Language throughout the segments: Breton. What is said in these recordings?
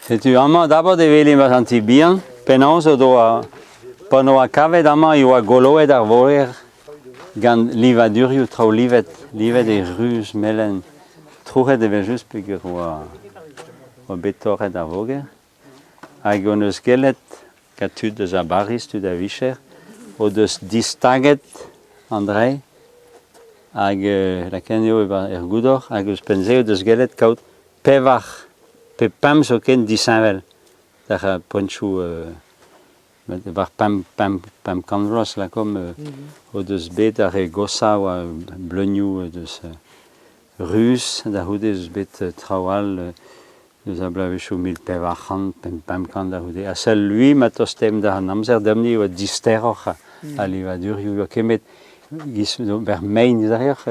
Setu amañ dabord e welimp an ti bihan penaos o doa pan oa kavet amañ e oa goloet ar voger gant livadurioù traoù livet, livet e ruz, melen, trouc'het evel-just peogwir oa oa bet torret ar voger. Hag hon eus gellet gant tud eus a Bariz, tud a vicher, o deus distaget an dra hag lakaet eo er goudor hag ouzhpenn-se o deus gellet kaout pevar pe pemp zoken disheñvel d'ar poentoù war 500 vloaz lakaomp o deus bet ar re goshañ a oa bleunioù deus ruz da c'houde ez eus bet traoù all Eus ar bloavezhioù 1400, 500 da c'houde. Ha seul vui ma tostaemp d'an amzer deomp-ni e oa disteroc'h al livadurioù. E oa kemet giz d'ober mein deoc'h,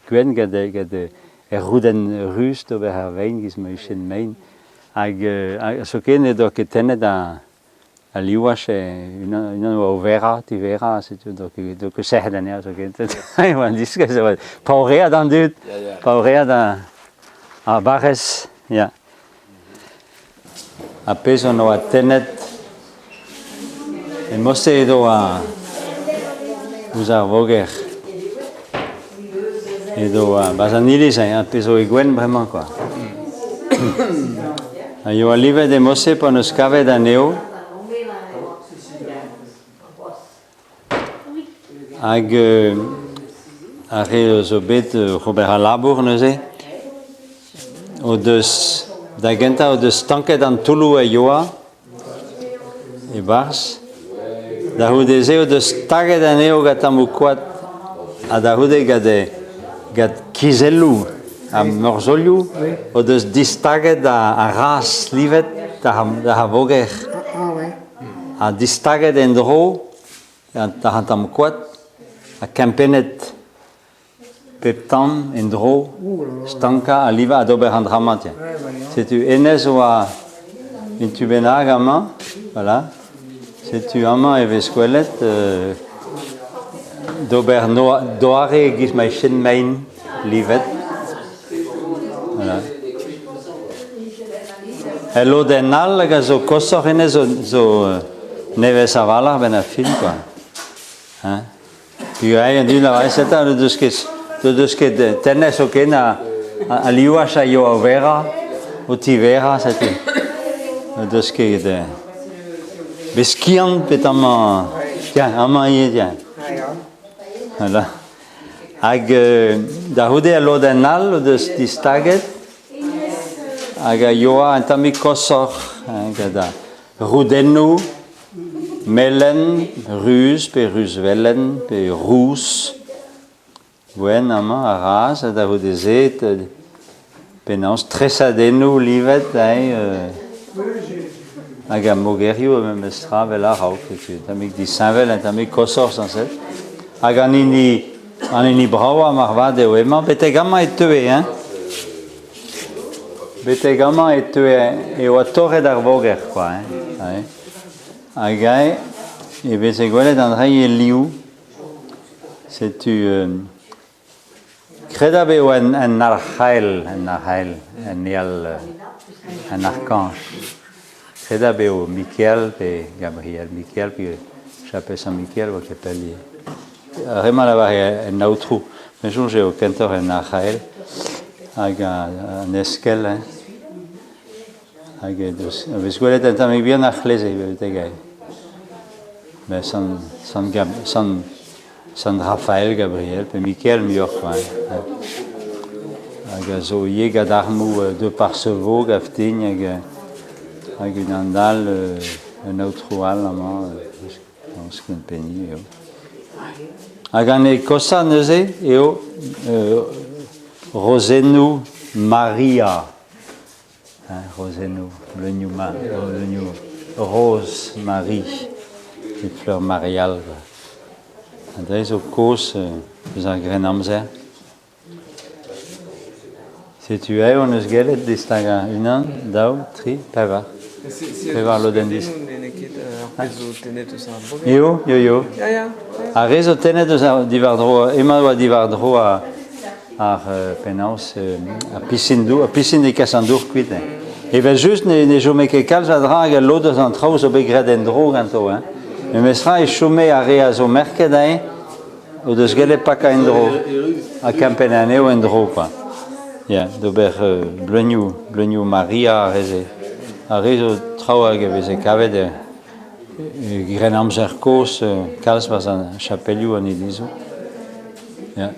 gwenn gant gant er roudenn ruz d'ober ar vein giz ma vije mein. Hag zoken ne doa ket tennet al livaj unan unan oa o verañ, tiverañ, setu doa ket doa ket sec'het anezhañ zoken. E oa an diskouez e oa paourreat an dud, paourreat ar barrez, ya. Ha pezh hon oa tennet e mod-se edo ouzh ar voger. Edo 'barzh an iliz hein, ar pezh zo e gwenn bremañ kwa. A yoa livet e mod-se pa 'neus kavet anezho. Hag ar re zo bet oc'h ober al labour neuze o deus da gentañ o deus stanket an toulloù a yoa e-barzh. Da c'houde-se o deus taget anezho gant tammoù koad ha da c'houde gant gant kizelloù ha morzholioù o deus distaget ar raz livet d'ar voger. Ha distaget en-dro d'ar tamm koad ha kempennet pep tamm en-dro, stankañ ha livañ ha d'ober an dra-mañ tiens. Setu hennezh oa un tu bennak amañ, voilà. Setu amañ e vez gwelet d'ober doare e-giz ma chen mein livet. Voilà. El lodenn all hag a zo koshoc'h hennezh zo, zo nevez a-walc'h 'benn ar fin quoi. Hein? Peogwir an dud a rae n'o deus ket n'o deus ket tennet zoken al livaj a yoa o verañ, o tiverañ, setu. N'o deus ket bet skiant bet amañ, tiens, amañ ivez, tiens. Voilà. Hag da c'houde al lodenn all o deus distaget hag a yoa un tammig koshoc'h hein, gant ar roudennoù Melen, ruz pe ruzvelen pe rous, gwenn amañ a raz ha da c'houde-se penaos tresadennoù livet hein, hag ar mogerioù memes tra 'vel a-raok setu un tammig disheñvel un tammig koshoc'h sañset. Hag an hini an hini bravañ moarvat eo hemañ betek amañ e teue hein. Betek amañ e teue e oa torret ar voger kwa hein. Ouais. Hag eñ e veze gwelet an dra-se e liv. Setu kredabl eo en arc'hael, en arc'hael, en eal, en arkañj. Kredabl eo Mikael pe Gabriel. Mikael pe chapel Sant-Mikael oa ket pell ivez. Ar re-mañ a lavare en aotrou. Me soñj eo kentoc'h en arc'hael hag an eskell. Hein. Hag e deus, a vez gwelet un tammig bihan ar c'hleze betek aze. Mais Sant, Sant, Gab, Sant, Sant Raphaël Gabriel, pe Mikael muioc'h quoi. Hein. Hag a zo ivez gant armoù de Parcevaux, Gaftign hag, hag unan all, un aotrou all amañ. Kempenniñ eo. Hag an kosañ neuze eo rozennoù Maria. Hein, rozennoù, bleunioù, bleunioù roz Marie, les fleurs mariales. Ha dre zo kozh eus ar Grennamzer. Setu eñ hon eus gellet distagañ unan, daou, tri, pevar. Pevar lodenn dis. N'eo ket ar pezh zo tennet eus ar voger. Eo, eo, eo. Ya, ya. Ar re zo tennet eus ar diwar-dro, emañ oa diwar-dro ar penaos, ar pisin dour, ar pisin e kas an dour kuit. Evel-just ne, ne chome ket kalz a dra hag al lod eus an traoù zo bet graet en-dro ganto. Hein. Memestra e chome ar re a zo merket aze o deus gellet pakañ en-dro ha kempenn anezho en-dro kwa. Ya, d'ober euh, bleunioù, bleunioù Maria ar re-se. Ar re zo traoù hag e veze kavet e, e grennamzer kozh kalz 'barzh an chapelioù an ilizoù. Ya.